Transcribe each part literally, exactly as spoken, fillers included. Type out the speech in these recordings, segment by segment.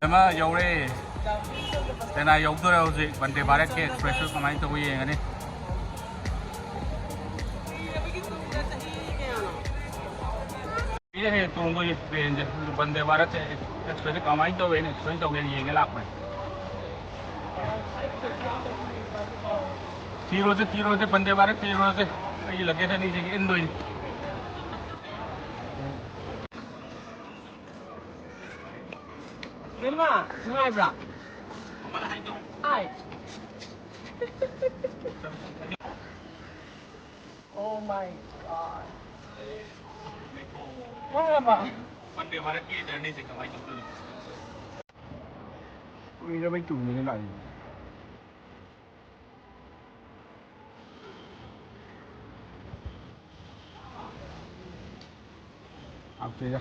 ꯑꯃ ꯌꯧꯔꯦ꯫ ꯆꯦꯟꯅꯥꯏ ꯌꯧꯗꯣꯔꯦ ꯍꯧꯖꯤꯛ꯫ ꯕꯟꯗꯦ ꯚꯥꯔꯠꯀꯤ ꯑꯦꯛꯁꯄ꯭ꯔꯦꯁꯁꯨ ꯀꯃꯥꯏꯅ ꯇꯧꯕ ꯌꯦꯡꯉꯅꯤ꯫ ꯁꯤꯗꯅꯦ ꯇꯣꯡꯗꯣꯏꯁꯦ ꯇ꯭ꯔꯦꯟꯁꯦ꯫ ꯕꯟꯗꯦ ꯚꯥꯔꯠꯁꯦ ꯑꯦꯛꯁꯄ꯭ꯔꯦꯁꯁꯦ ꯀꯃꯥꯏꯅ ꯇꯧꯋꯦꯅ ꯑꯦꯛꯁꯄ꯭ꯂꯦꯟ ꯇꯧꯒꯦꯅ ꯌꯦꯡꯒꯦ ꯂꯥꯛꯄꯅꯦ꯫ ꯊꯤꯔꯣꯁꯦ, ꯊꯤꯔꯣꯁꯦ, ꯕꯟꯗꯦ ꯚꯥꯔꯠ ꯊꯤꯔꯣꯁꯦ꯫ ꯑꯩꯒꯤ ꯂꯒꯦꯖ ꯑꯅꯤꯁꯦ ꯏꯟꯗꯣꯏꯅꯤ꯫ ꯕꯦꯝꯃ, ꯅꯨꯡꯉꯥꯏꯕ꯭ꯔꯥ? ꯍꯥꯏ꯫ Oh my God. ꯋꯥꯔꯕ? ꯀꯨꯏꯔꯕꯩ ꯇꯨꯡꯗꯅꯦ ꯂꯥꯛꯏꯁꯦ꯫ ꯍꯥꯎꯇꯦꯗ꯫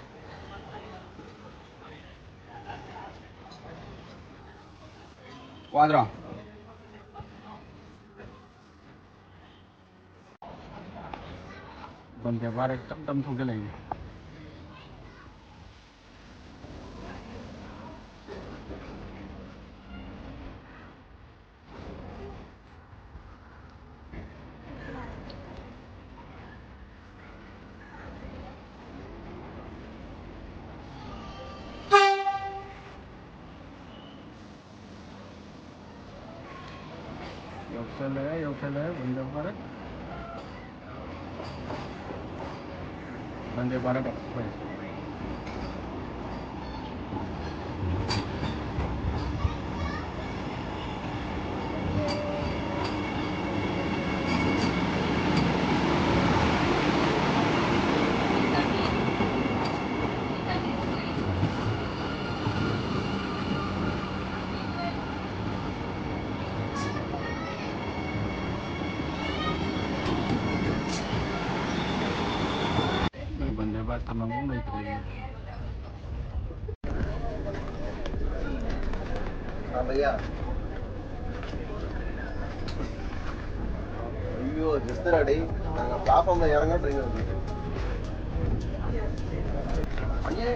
ꯋꯥꯗ꯭ꯔꯣ? ꯕꯟꯗꯦ ꯚꯥꯔꯠ ꯇꯞ ꯇꯞ ꯊꯧꯖꯤꯜꯂꯛꯏꯅꯦ꯫ ꯌꯧꯁꯜꯂꯛꯑꯦ, ꯌꯧꯁꯜꯂꯛꯑꯦ, ꯕꯟꯗꯦ ꯚꯥꯔꯠ꯫ ꯕꯟꯗꯦ ꯚꯥꯔꯠ ꯑꯦꯛꯁꯄ꯭ꯔꯦꯁ꯫ ꯅꯣꯏ ꯕꯟꯗꯦ ꯚꯥꯔꯠ ꯊꯝꯐꯝ ꯑꯃ ꯂꯩꯇ꯭ꯔꯦ꯫ हाँ भैया, ஐயோ, just ready. நாங்கள் பிளாட்ஃபார்மில் இறங்க ட்ரெயின் வந்து. ஐயே.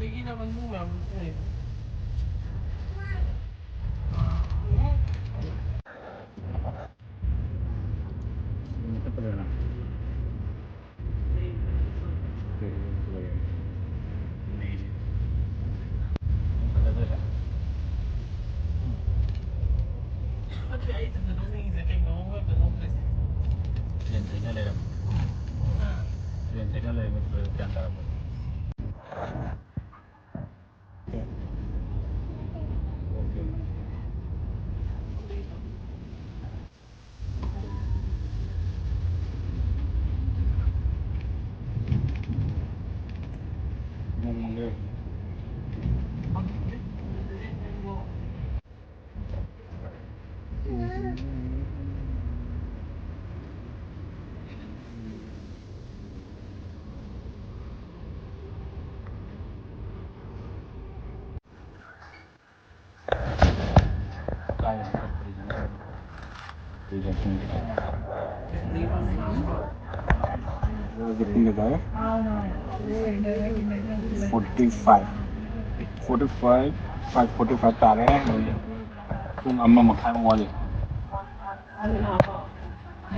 ꯑꯩꯒꯤ ꯅꯃꯟ ꯃꯨ ꯃꯌꯥꯝ ꯂꯩ꯫ ꯇ꯭ꯔꯦꯟ ꯊꯦꯡꯅ ꯂꯩꯔꯝꯃꯦ꯫ ꯇ꯭ꯔꯦꯟ ꯊꯦꯡꯅ ꯂꯩꯔꯝꯃꯦ, ꯒ꯭ꯌꯥꯟ ꯇꯥꯔꯛꯄ꯫ Forty five, forty five, five forty five ꯇꯥꯔꯦ꯫ ꯄꯨꯡ ꯑꯃ ꯃꯈꯥꯏꯃꯨꯛ ꯋꯥꯠꯂꯤ꯫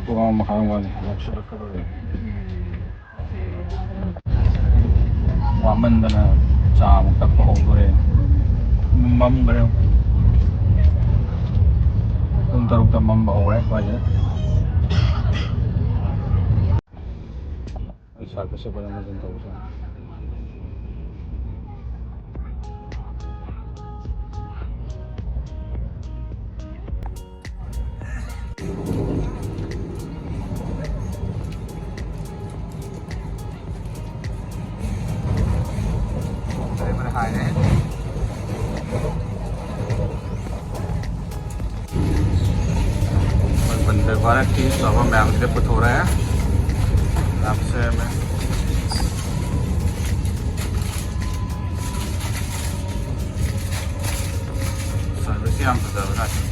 ꯄꯨꯡ ꯑꯃ ꯃꯈꯥꯏꯃꯨꯛ ꯋꯥꯠꯂꯤ꯫ ꯌꯧꯁꯤꯜꯂꯛꯀꯗꯧꯔꯦ꯫ ꯋꯥꯃꯟꯗꯅ ꯆꯥ ꯑꯃꯨꯛ ꯊꯛꯄ ꯍꯧꯗꯣꯔꯦ꯫ ꯃꯝꯈ꯭ꯔꯦ꯫ ꯄꯨꯡ ꯇꯔꯨꯛꯇ ꯃꯝꯕ ꯍꯧꯔꯦ ꯁ꯭ꯋꯥꯏꯁꯦ꯫ ꯑꯩ ꯁꯥꯔꯚꯤꯁꯁꯦ ꯐꯖꯅ ꯐꯖꯅ ꯇꯧꯕꯁꯦ꯫ ꯗ꯭ꯔꯥꯏꯚꯔ ꯍꯥꯏꯔꯦ꯫ ꯑꯩꯈꯣꯏ ꯕꯟꯗꯔ ꯚꯥꯔꯠꯀꯤ ꯇꯧꯕ ꯃꯌꯥꯝꯁꯤꯗ ꯄꯨꯊꯣꯔꯛꯑꯦ꯫ ꯌꯥꯝ ꯁꯦꯝꯃꯦ꯫ ꯁꯥꯔꯚꯤꯁꯁꯤ ꯌꯥꯝ ꯐꯖꯕ ꯖꯥꯠꯅꯤ꯫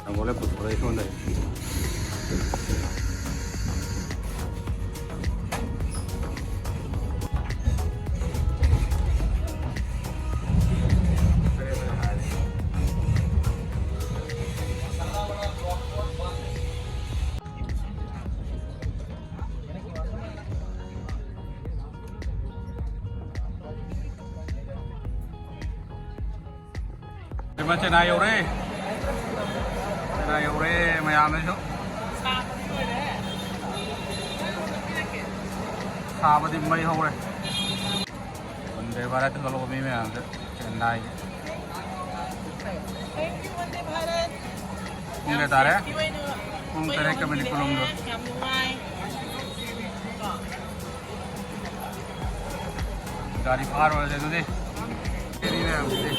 ꯅꯪꯉꯣꯟꯗ ꯄꯨꯊꯣꯔꯛꯑꯦ ꯁꯣꯝꯗ꯫ ꯏꯃꯥ, ꯆꯦꯟꯅꯥꯏ ꯌꯧꯔꯦ꯫ ꯆꯦꯟꯅꯥꯏ ꯌꯧꯔꯦ, ꯃꯌꯥꯝꯅꯁꯨ꯫ ꯁꯥꯕꯗꯤ ꯃꯩ ꯍꯧꯔꯦ꯫ ꯋꯟꯗꯦ ꯚꯥꯔꯠꯇ ꯊꯣꯛꯂꯛꯄ ꯃꯤ ꯃꯌꯥꯝꯁꯦ ꯆꯦꯟꯅꯥꯏꯒꯤ꯫ ꯄꯨꯡ ꯀꯌꯥ ꯇꯥꯔꯦ? ꯄꯨꯡ ꯇꯔꯦꯠꯀ ꯃꯤꯅꯤꯠ ꯀꯨꯟꯍꯨꯝꯗꯣꯏ꯫ ꯒꯥꯔꯤ ꯐꯥꯔꯨꯔꯁꯦ ꯑꯗꯨꯗꯤ꯫ ꯀꯦꯔꯤ ꯃꯌꯥꯝꯁꯤꯗꯤ꯫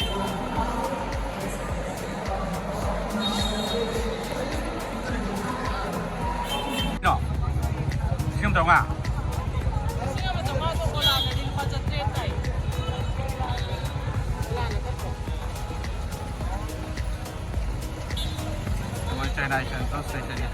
ꯀꯩꯅꯣ? ꯂꯤꯁꯤꯡ ꯑꯃ ꯆꯥꯝꯃꯉꯥ? ꯂꯤꯁꯤꯡ ꯑꯃ ꯆꯥꯝꯃꯉꯥꯗꯣ ꯑꯣꯂꯥꯗꯗꯤ ꯂꯨꯄꯥ ꯆꯥꯇ꯭ꯔꯦꯠ ꯇꯥꯏ꯫ ꯑꯣꯂꯥꯅ ꯆꯠꯈ꯭ꯔꯣ꯫ ꯃꯣꯏ ꯆꯦꯟꯅꯥꯏ ꯁꯦꯟꯇ꯭ꯔꯦꯜ ꯁ꯭ꯇꯦꯁꯟꯒꯤ꯫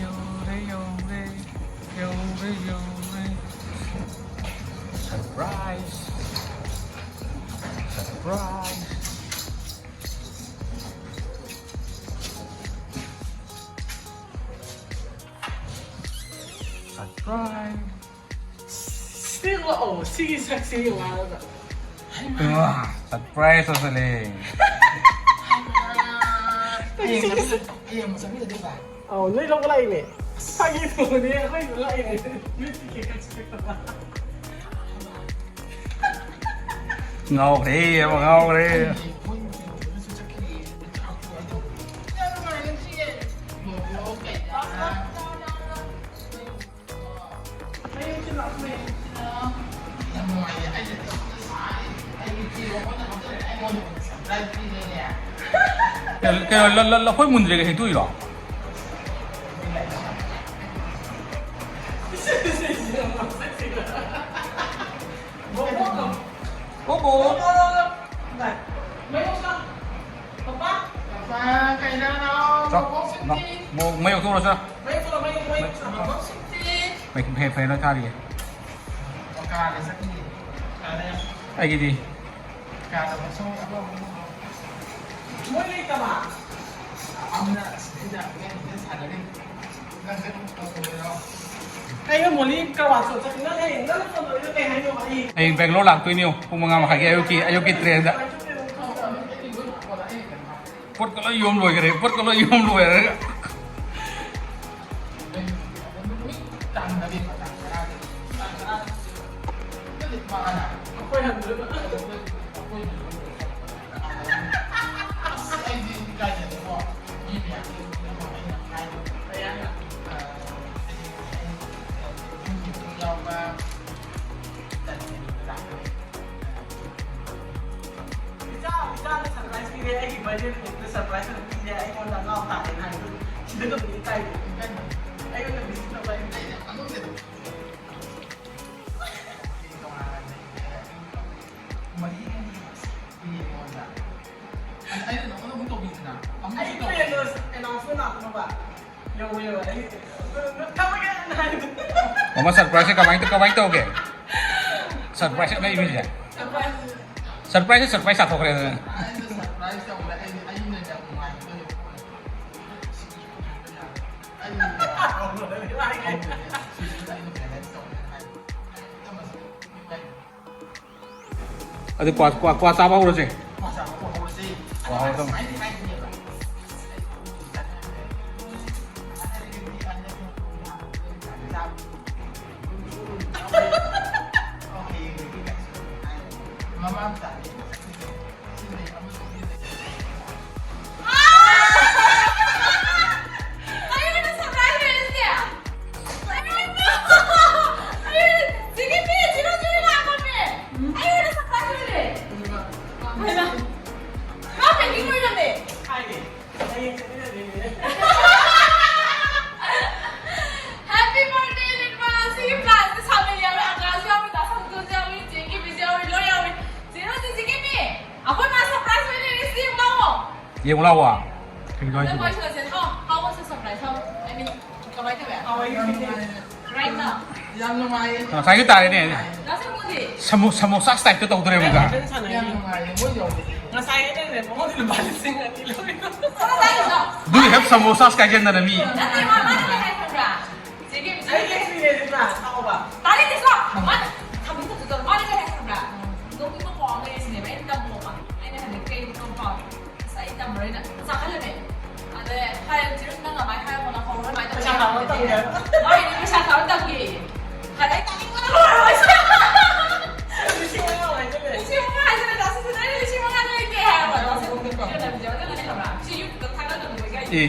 ꯌꯧꯔꯦ, ꯌꯧꯔꯦ, ꯌꯧꯔꯦ, ꯌꯧꯔꯦ꯫ Surprise! Surprise! Surprise! ꯁꯤ ꯂꯥꯛꯑꯣ, ꯁꯤꯒꯤ ꯁꯛꯁꯤ ꯌꯦꯡꯉꯣ ꯍꯥꯏꯔꯒ꯫ ꯏꯃꯥ, surprise ꯇꯧꯁꯜꯂꯦ꯫ ꯍꯌꯦꯡ ꯆꯠꯃꯤꯟꯅ-, ꯍꯌꯦꯡ ꯑꯃꯨꯛ ꯆꯠꯃꯤꯟꯅꯗꯣꯏꯕ? ꯑꯧ, ꯅꯣꯏ ꯂꯧꯕ ꯂꯥꯛꯏꯅꯦ꯫ ꯐꯥꯒꯤ ꯇꯧꯕꯅꯦ, ꯑꯩꯈꯣꯏ ꯂꯥꯛꯏꯅꯦ꯫ ꯅꯣꯏ ꯇꯤꯀꯦꯠ ꯀꯛꯁꯨ ꯀꯛꯇꯅ꯫ ꯉꯥꯎꯈ꯭ꯔꯦ, ꯑꯃ ꯉꯥꯎꯈ꯭ꯔꯦ꯫ ꯀꯩꯅꯣ, ꯀꯩꯅꯣ, ꯂ-, ꯂ-, ꯂꯐꯣꯏ ꯃꯨꯟꯗ꯭ꯔꯤꯒ ꯍꯦꯛꯇꯣꯛꯏꯔꯣ? ꯕꯣꯕꯣ꯫ ꯕꯣꯕꯣ꯫ ꯃꯌꯣꯛꯁꯥ꯫ ꯄꯄꯥ꯫ ꯄꯄꯥ, ꯀꯩꯅꯣ? ꯆꯥꯎ꯫ ꯃꯌꯣꯛꯁꯤꯡꯗꯤ꯫ ꯃ-, ꯃꯌꯣꯛ ꯊꯣꯛꯂꯣ, ꯆꯥ꯫ ꯃꯌꯣꯛ ꯊꯣꯛꯂꯣ, ꯃꯌꯣꯛ, ꯃꯌꯣꯛ ꯊꯣꯛꯂꯣ꯫ ꯃꯌꯣꯛꯁꯤꯡꯗꯤ꯫ ꯃꯩ ꯐꯦ-, ꯐꯦꯟ ꯊꯥꯔꯤꯌꯦ꯫ ꯀꯥꯗ ꯆꯠꯈꯤꯌꯦ꯫ ꯀꯥꯗ ꯌꯥꯝ ꯑꯩꯒꯤꯗꯤ꯫ ꯀꯥꯗ ꯑꯃꯨꯛ ꯁꯨꯝ ꯑꯃ ꯑꯃꯨꯛ꯫ ꯃꯣꯏ ꯂꯩꯇꯕ꯫ ꯑꯃꯅ ꯑꯁꯤꯗꯩꯗ ꯒꯦꯝ ꯁꯥꯟꯅꯔꯤ꯫ ꯅꯪ ꯀꯩꯅꯣ ꯇꯧꯊꯣꯛꯑꯣ꯫ ꯀꯩꯅꯣ ꯃꯣꯂꯤ ꯀꯔꯕꯥꯔ ꯆꯠ-, ꯆꯠ-, ꯅꯪ ꯍꯌꯦꯡ ꯅꯪ ꯐꯣꯟ ꯇꯧꯔꯤꯗꯣ ꯀꯩ ꯍꯥꯏꯅꯣ? ꯑꯩ ꯍꯌꯦꯡ ꯕꯦꯡꯒ꯭ꯂꯣꯔ ꯂꯥꯛꯇꯣꯏꯅꯤ, ꯄꯨꯡ ꯃꯉꯥ ꯃꯈꯥꯏꯒꯤ ꯑꯌꯨꯛꯀꯤ, ꯑꯌꯨꯛꯀꯤ ꯇ꯭ꯔꯦꯟꯗ꯫ ꯄꯣꯠꯀ ꯂꯣꯏ ꯌꯣꯝ ꯂꯣꯏꯈ꯭ꯔꯦ, ꯄꯣꯠꯀ ꯂꯣꯏ ꯌꯣꯝ ꯂꯣꯏꯔꯒ꯫ ꯏꯆꯥ, ꯏꯆꯥꯗ surprise ꯄꯤꯔꯦ, ꯑꯩꯒꯤ birthday ꯅꯨꯃꯤꯠꯇ surprise ꯑꯣꯏꯅ ꯄꯤꯔꯦ, ꯑꯩꯉꯣꯟꯗ ꯑꯉꯥꯎ ꯇꯥꯔꯦꯅ ꯍꯥꯏꯕꯗꯨ ꯁꯤꯗ ꯑꯗꯨꯝ ꯏꯀꯥꯏꯕ꯫ ꯑꯩꯉꯣꯟꯗ visit ꯇꯧꯕ ꯍꯥꯏꯕꯗꯤ ꯑꯩꯅ ꯈꯪꯍꯧꯗꯦꯗ꯫ ꯑꯩꯅ ꯅꯉꯣꯟꯗ ꯑꯃꯨꯛ ꯇꯧꯕꯤꯗꯅ ꯑꯃꯨꯛꯁꯨ ꯑꯩ ꯇꯧꯕꯤꯗꯅ꯫ Friend ꯑꯅꯥꯎꯟꯁꯃꯦꯟ ꯂꯥꯛꯄꯅꯣꯕ꯫ ꯌꯧꯕ ꯌꯧꯕ ꯑꯩ ꯊꯝꯃꯒꯦ ꯍꯥꯏꯕ꯫ ꯃꯃꯥ surprise ꯁꯦ ꯀꯃꯥꯏ ꯀꯃꯥꯏ ꯇꯧꯒꯦ? Surprise ꯑꯃ ꯏꯃꯤꯁꯦ꯫ Surprise꯫ Surprise ꯁꯦ surprise ꯁꯥꯊꯣꯛꯈ꯭ꯔꯦꯗꯅ꯫ ꯑꯩꯅ surprise ꯇꯧꯕꯗ ꯑꯩ, ꯑꯩꯅ ꯌꯥꯝ ꯅꯨꯡꯉꯥꯏꯕꯗꯣ ꯌꯦꯡꯉꯣ꯫ ꯑꯩ ꯍꯧꯗ꯭ꯔꯦ꯫ ꯁꯤꯁꯤꯗ ꯑꯩꯅ balance ꯇꯧꯔꯦ ꯍꯥꯏ꯫ ꯑꯗꯨ ꯀ꯭ꯋꯥ, ꯀ꯭ꯋꯥ, ꯀ꯭ꯋꯥ ꯆꯥꯕ ꯍꯧꯔꯁꯦ꯫ ꯀ꯭ꯋꯥ ꯆꯥꯕ ꯍꯧꯔꯁꯦ꯫ ꯀ꯭ꯋꯥ ꯍꯧꯔꯁꯦ꯫ ꯃꯃꯥ ꯃꯆꯥꯅꯤ꯫ ꯑꯩꯉꯣꯟꯗ surprise ꯑꯣꯏꯔꯦ ꯁꯤꯗꯤ꯫ ꯑꯩꯉꯣꯟꯗ, ꯑꯩꯉꯣꯟꯗ, ꯁꯤꯒꯤ ꯃꯤ ꯁꯤꯔꯣ ꯁꯤꯔꯣ ꯂꯥꯛꯄꯅꯦ꯫ ꯑꯩꯉꯣꯟꯗ surprise ꯑꯣꯏꯔꯦ꯫ ꯍꯩꯃꯥ꯫ ꯃꯥ packing ꯑꯣꯏꯔꯝꯃꯦ꯫ ꯍꯥꯏꯒꯦ꯫ ꯍꯌꯦꯡ ꯆꯠꯃꯤꯟꯅꯗꯣꯏꯅꯦ꯫ Happy birthday, Nirmala. ꯁꯤꯒꯤ plan ꯁꯦ ꯁꯥꯃꯦꯜ ꯌꯥꯎꯔꯦ, ꯑꯀꯥꯁ ꯌꯥꯎꯔꯦ, ꯗꯥ ꯁꯟꯇꯣꯁ ꯌꯥꯎꯔꯦ, ꯆꯦ ꯀꯦꯕꯤꯁꯨ ꯌꯥꯎꯔꯦ, ꯂꯣꯏ ꯌꯥꯎꯔꯦ꯫ ꯁꯤꯔꯣ ꯁꯤꯒꯤ ꯃꯤ꯫ ꯑꯩꯈꯣꯏ ꯃꯥ surprise ꯑꯣꯏꯅ ꯂꯩꯔꯦ, ꯁꯤ ꯌꯦꯡꯉꯨ ꯂꯥꯛꯑꯣ꯫ ꯌꯦꯡꯉꯨ ꯂꯥꯛꯑꯣ꯫ ꯀꯩꯅꯣ ꯍꯥꯏꯁꯤꯕꯣ? How was the surprise? How, I mean, ꯀꯃꯥꯏ ꯇꯧꯋꯦ? How are you feeling right now? ꯌꯥꯝ ꯅꯨꯡꯉꯥꯏꯌꯦ꯫ ꯉꯁꯥꯏꯒꯤ ꯇꯥꯔꯦꯅꯦ꯫ ꯗꯥ ꯁꯟꯇꯣꯁꯇꯤ? ꯁꯃꯣ-, ꯁꯃꯣꯁꯥ style ꯇ ꯇꯧꯗꯣꯔꯦ ꯑꯃꯨꯛꯀ꯫ ꯌꯥꯝ ꯅꯨꯡꯉꯥꯏꯌꯦ, ꯃꯣꯏ ꯌꯧꯕꯗꯤ꯫ ꯉꯁꯥꯏ ꯑꯩꯅꯅꯦ ꯃꯉꯣꯟꯗ ꯂꯨꯄꯥ ꯂꯤꯁꯤꯡ ꯑꯅꯤ ꯂꯧꯔꯤꯗꯣ꯫ ꯆꯠꯂꯣ, ꯇꯥꯅꯤꯡꯗꯦ꯫ Do you have samosas ꯀꯥꯏ ꯆꯦꯟꯗꯅ ꯃꯤ? ꯅꯠꯇꯦ, ꯃꯥ, ꯃꯥꯅ ꯀꯩ ꯍꯥꯏ ꯈꯪꯕ꯭ꯔꯥ? ꯆꯦꯒꯤ ꯑꯩ ꯀꯩꯁꯨ ꯏꯅꯦ ꯁꯥꯎꯕ꯫ ꯇꯥꯅꯤꯡꯗꯦ, ꯆꯠꯂꯣ꯫ ꯃꯥꯅ ꯊꯝꯃꯨ ꯊꯝꯖꯤꯜꯂꯣ꯫ ꯃꯥꯅ ꯀꯩ ꯍꯥꯏ ꯈꯪꯕ꯭ꯔꯥ? ꯅꯣꯛꯅꯤꯡꯕ ꯄꯥꯎ ꯑꯃ ꯂꯩꯔꯤꯁꯤꯅꯦꯕ ꯑꯩꯅ ꯇꯝꯃꯣꯕ꯫ ꯑꯩꯅ ꯍꯥꯏꯕꯗꯤ ꯀꯩꯅꯣ ꯄꯥꯎ? ꯑꯁ, ꯑꯩ ꯇꯝꯃꯔꯣꯏꯅ ꯆꯥꯍꯜꯂꯝꯃꯦ꯫ ꯑꯗꯩ ꯍꯥꯏ, ꯆꯤꯔꯨ ꯅꯪ ꯑꯃꯥꯏ ꯍꯥꯏꯔꯛꯄꯅ ꯍꯧꯔꯣꯏ, ꯑꯗꯨꯃꯥꯏꯅ ꯇꯧꯔꯣꯏ꯫ ꯄꯩꯁꯥ ꯊꯥꯕ ꯇꯝꯒꯦ ꯍꯥꯏꯕ꯫ ꯃꯥꯒꯤꯗꯤ ꯄꯩꯁꯥ ꯊꯥꯕ ꯇꯝꯒꯦ꯫ ꯈꯔ ꯇꯥꯅꯤꯡꯕꯅ ꯂꯣꯏꯔꯕ ꯑꯩꯁꯦ꯫ ꯂꯤꯁꯤꯡ ꯃꯉꯥ ꯑꯣꯏꯗꯣꯏꯅꯦ꯫ ꯂꯤꯁꯤꯡ ꯃꯉꯥ ꯍꯥꯏꯁꯤꯅ ꯗꯥ ꯁꯤꯁꯤꯅ ꯑꯩꯅ ꯂꯤꯁꯤꯡ ꯃꯉꯥ ꯂꯩꯇꯦ ꯍꯥꯏꯔꯕ꯫ ꯗꯥ ꯁꯤꯁꯤꯅ ꯀꯩꯅꯣ ꯇꯧꯕꯤꯌꯣ, ꯅꯪ ꯈꯪꯕ꯭ꯔꯥ? ꯁꯤ YouTube ꯇ ꯊꯥꯒꯠꯂꯛꯀꯅꯨ ꯑꯩ꯫ ꯑꯦ꯫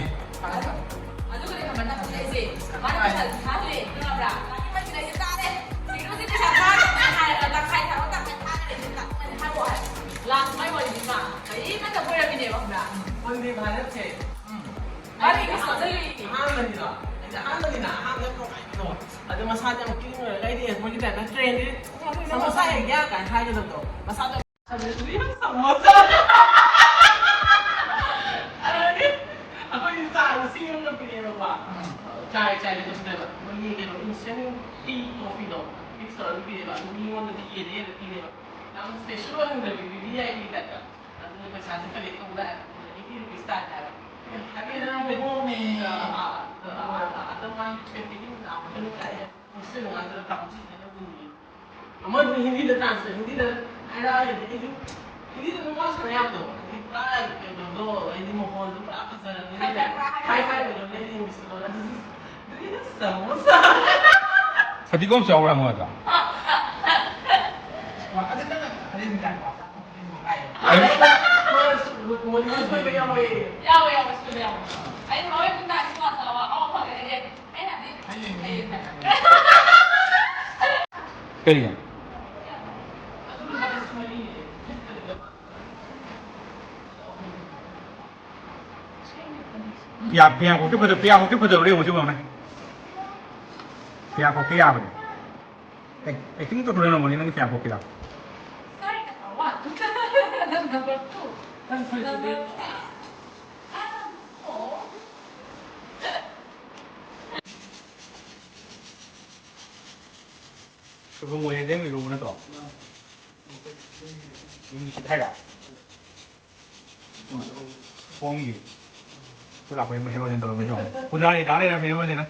ꯑꯗꯨꯒꯗꯤ ꯈꯪꯕ꯭ꯔꯥ ꯅꯪ ꯍꯧꯖꯤꯛ ꯑꯩꯁꯦ ꯃꯥꯅ ꯄꯩꯁꯥ ꯊꯥꯍꯜꯂꯦ, ꯈꯪꯉꯕ꯭ꯔꯥ? ꯇꯥꯅꯤꯡꯕꯁꯤꯅ ꯑꯩꯁꯦ ꯇꯥꯔꯦ꯫ ꯁꯤꯒꯤ ꯍꯧꯖꯤꯛ ꯄꯩꯁꯥ ꯊꯥꯔꯒꯅꯦ ꯍꯥꯏꯔꯒ ꯇꯪꯈꯥꯏ ꯊꯥꯔꯣ, ꯇꯪꯈꯥꯏ ꯊꯥꯔꯒꯅꯦ ꯁꯤ ꯇꯥꯛꯄꯅꯦ ꯍꯥꯏꯔꯛꯑꯣ ꯍꯥꯏꯕ꯫ ꯂꯥꯁ ꯃꯥꯏ ꯋꯥꯔꯤꯅꯤꯀꯣ꯫ ꯀꯔꯤꯝꯇ ꯀꯣꯏꯔꯝꯃꯤꯅꯦꯕ, ꯈꯪꯕ꯭ꯔꯥ? ꯎꯝ꯫ ꯃꯥꯗꯤ ꯏꯪꯂꯤꯁ ꯂꯣꯟꯖꯜꯂꯨꯏ꯫ ꯑꯍꯥꯟꯕꯅꯤꯗꯣ꯫ ꯑꯩꯗꯤ ꯑꯍꯥꯟꯕꯅꯤꯅ, ꯑꯍꯥꯟꯕ ꯅꯠꯇ꯭ꯔꯣ ꯀꯥꯏꯅꯣ꯫ ꯑꯗꯣ ꯃꯁꯥꯗꯤ ꯌꯥꯝ ꯀ꯭ꯌꯨꯠ ꯑꯣꯏꯔꯒ ꯑꯩꯗꯤ ꯃꯣꯏꯒꯤ ꯇꯥꯏꯞꯇ ꯇ꯭ꯔꯦꯟꯗꯤ ꯁꯃꯣꯁꯥ ꯍꯦꯛ ꯌꯥꯛ ꯀꯥꯏꯅ ꯍꯥꯏꯒꯗꯕꯗꯣ꯫ ꯃꯁꯥꯗꯣ ꯁꯃꯣꯁꯥ ꯍꯦꯛ ꯌꯥꯛ ꯀꯥꯏꯅ ꯍꯥꯏꯒꯗꯕꯗꯣ꯫ ꯃꯁꯥꯗꯣ ꯁꯃꯣꯁꯥ꯫ ꯁꯃꯣꯁꯥ꯫ ꯑꯗꯒꯤ ꯑꯩꯈꯣꯏꯒꯤ ꯆꯥꯁꯦ ꯁꯦꯝꯃꯒ ꯄꯤꯔꯛꯑꯦꯕꯀꯣ꯫ ꯆꯥꯏ, ꯆꯥꯏ, ꯀꯩꯁꯨ ꯂꯩꯕ꯫ ꯃꯣꯏꯒꯤ ꯀꯩꯅꯣ, instant tea coffee ꯗꯣ, mix ꯇꯧꯔꯒ ꯄꯤꯔꯛꯑꯦꯕ꯫ ꯑꯗꯨ ꯃꯤꯉꯣꯟꯗꯗꯤ ꯌꯦꯜꯂ ꯌꯦꯜꯂ ꯄꯤꯔꯦꯕ꯫ ꯌꯥꯝ special ꯑꯣꯏꯍꯟꯗꯕꯤ, V V I P ꯇꯥꯏꯞꯇ꯫ ꯑꯗꯨꯅ ꯄꯩꯁꯥꯁꯦ collect ꯇꯧꯕ ꯂꯥꯛꯑꯦ꯫ ꯑꯗꯨꯅ eighty rupees ꯇꯥꯔꯦ ꯍꯥꯏꯕ꯫ ꯍꯥꯏꯕꯗꯤ ꯅꯪ ꯍꯣꯡꯉꯦ꯫ ꯑꯥ, ꯑꯥ, ꯑꯥ, ꯑꯥ, ꯑꯗꯨ ꯃꯥꯒꯤ ꯇ꯭ꯔꯦꯟꯗꯒꯤ ꯂꯥꯛꯄꯗ ꯂꯥꯛꯑꯦ꯫ ꯍꯣꯁꯇꯦꯜ ꯉꯥꯛꯇ ꯀꯥꯡꯁꯤꯗꯅ ꯍꯨꯟꯕꯤ꯫ ꯑꯃꯗꯨꯅ ꯍꯤꯟꯗꯤꯗ translate, ꯍꯤꯟꯗꯤꯗ ꯍꯥꯏꯔꯛꯑꯒꯗꯤ ꯑꯩꯁꯨ ꯍꯤꯟꯗꯤꯗ ꯑꯗꯨꯝ ꯋꯥ ꯁꯥꯟꯅ ꯌꯥꯕꯗꯣ꯫ ꯍꯧꯖꯤꯛ ꯄꯨꯔꯥ ꯀꯩꯅꯣꯗꯣ, ꯍꯥꯏꯗꯤ ꯃꯈꯣꯟꯗꯣ ꯄꯨꯔꯥ ꯐꯖꯔꯕꯅꯤꯅ꯫ ꯍꯥꯏ ꯐꯥꯏ ꯄꯨꯔꯥ ꯍꯥꯏ ꯐꯥꯏ ꯐꯥꯏ ꯐꯥꯏ ꯐꯥꯏ ꯐꯥꯏ ꯐꯥꯏ ꯐꯥꯏ꯫ ꯐꯗꯤꯒꯣꯝꯁꯨ ꯌꯥꯎꯕ꯭ꯔꯥ ꯃꯣꯏꯗꯣ? ꯌꯥꯎꯋꯦ, ꯌꯥꯎꯋꯦ, ꯁꯣꯏꯕ ꯌꯥꯎꯋꯦ꯫ ꯑꯩ ꯍꯣꯔꯦꯟ ꯅꯨꯡꯗꯥꯡ ꯁ꯭ꯀꯨꯜ ꯇꯧꯔꯒ ꯑꯋꯥ ꯐꯪꯒꯅꯤ꯫ ꯑꯩ ꯍꯥꯏꯕꯗꯤ ꯍꯌꯦꯡ꯫ ꯀꯔꯤ? ꯌꯥ, ꯐꯤꯌꯥꯡꯀꯣꯛꯇꯤ ꯐꯖ-, ꯐꯤꯌꯥꯡꯀꯣꯛꯇꯤ ꯐꯖꯕ꯭ꯔꯥ ꯌꯦꯡꯉꯨ ꯁꯤ ꯃꯃꯥꯏ꯫ ꯐꯤꯌꯥꯡꯀꯣꯛꯇꯤ ꯌꯥꯕꯅꯦ꯫ ꯑꯦ, acting ꯇꯧꯗꯣꯏ ꯑꯣꯏꯔꯝꯒꯅꯤ ꯅꯪꯒꯤ ꯐꯤꯌꯥꯡꯀꯣꯛꯇꯤꯗ꯫ Number two. ꯁꯣꯏꯕꯨꯝ ꯑꯣꯏꯅ ꯂꯦꯡ ꯂꯩꯔꯨꯕ ꯅꯠꯇ꯭ꯔꯣ? ꯌꯨꯝꯒꯤ ꯁꯤꯠ ꯍꯥꯏꯔ? ꯈꯣꯡꯒꯤ꯫ ꯑꯩꯈꯣꯏ ꯂꯥꯛꯄꯩ ꯃꯁꯦꯟ ꯃꯁꯦꯟ ꯇꯧꯔꯝꯃꯤ ꯌꯦꯡꯉꯣ꯫ ꯄꯨꯖꯥꯔꯤ ꯇꯥ ꯂꯩꯔꯝꯃꯦ ꯃꯁꯤꯅ꯫